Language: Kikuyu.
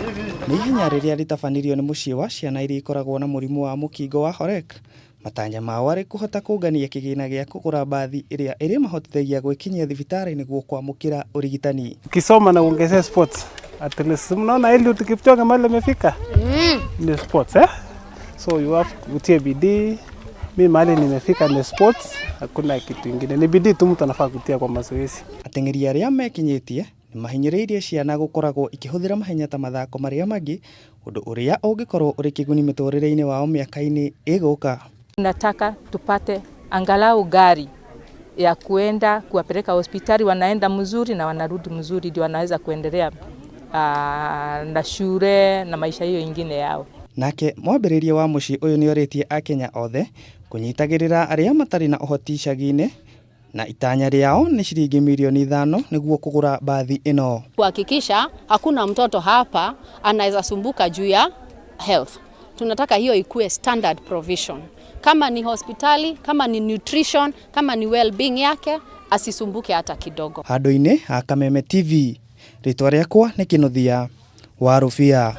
Nĩ ihenya rĩrĩa rĩtabanirio nĩ mũciĩ wa ciana iria ikoragwo na mũrimũ wa mũkingo wa Horek. Matanya mao arĩ kũhota kũngania kĩgĩna gĩa kũgũra mbathi ĩrĩa ĩrĩmahotithagia gwĩkinyia thibitarĩ nĩguo kwamũkĩra ũrigitani. Ukisoma na uongezee sports at least mnaona Eliud Kipchoge mahali amefika ni sports, eh? So you have kutia bidii. Mi mahali nimefika ni sports, hakuna kitu ingine, ni bidii tu mtu anafaa kutia kwa mazoezi. Ateng'eri arĩa mekinyĩtie nĩ mahinyĩrĩirie ciana gũkoragwo ikĩhũthĩra mahenya ta mathako marĩa mangĩ, ũndũ ũrĩa ũngĩkorwo ũrĩ kĩguni mĩtũrĩre-inĩ wao mĩaka-inĩ ĩgũka. Nataka tupate angalau gari ya kuenda kuwapeleka hospitali, wanaenda mzuri na wanarudi mzuri, ndio wanaweza kuendelea na shule na maisha hiyo ingine yao. Nake mwambĩrĩria wa mũciĩ ũyũ nĩorĩtie akenya othe kũnyitagĩrĩra arĩa matarĩ na ũhoti icagi-inĩ na itanya rĩao nĩ ciringi mirioni 5 nĩguo kũgũra mbathi ĩno. Kuhakikisha hakuna mtoto hapa anaweza sumbuka juu ya health. Tunataka hiyo ikuwe standard provision. Kama ni hospitali, kama ni nutrition, kama ni well-being yake, asisumbuke hata kidogo. Handũ-inĩ ha Kameme TV, rĩtwa rĩakwa nĩ Kĩnuthia wa Rũbia.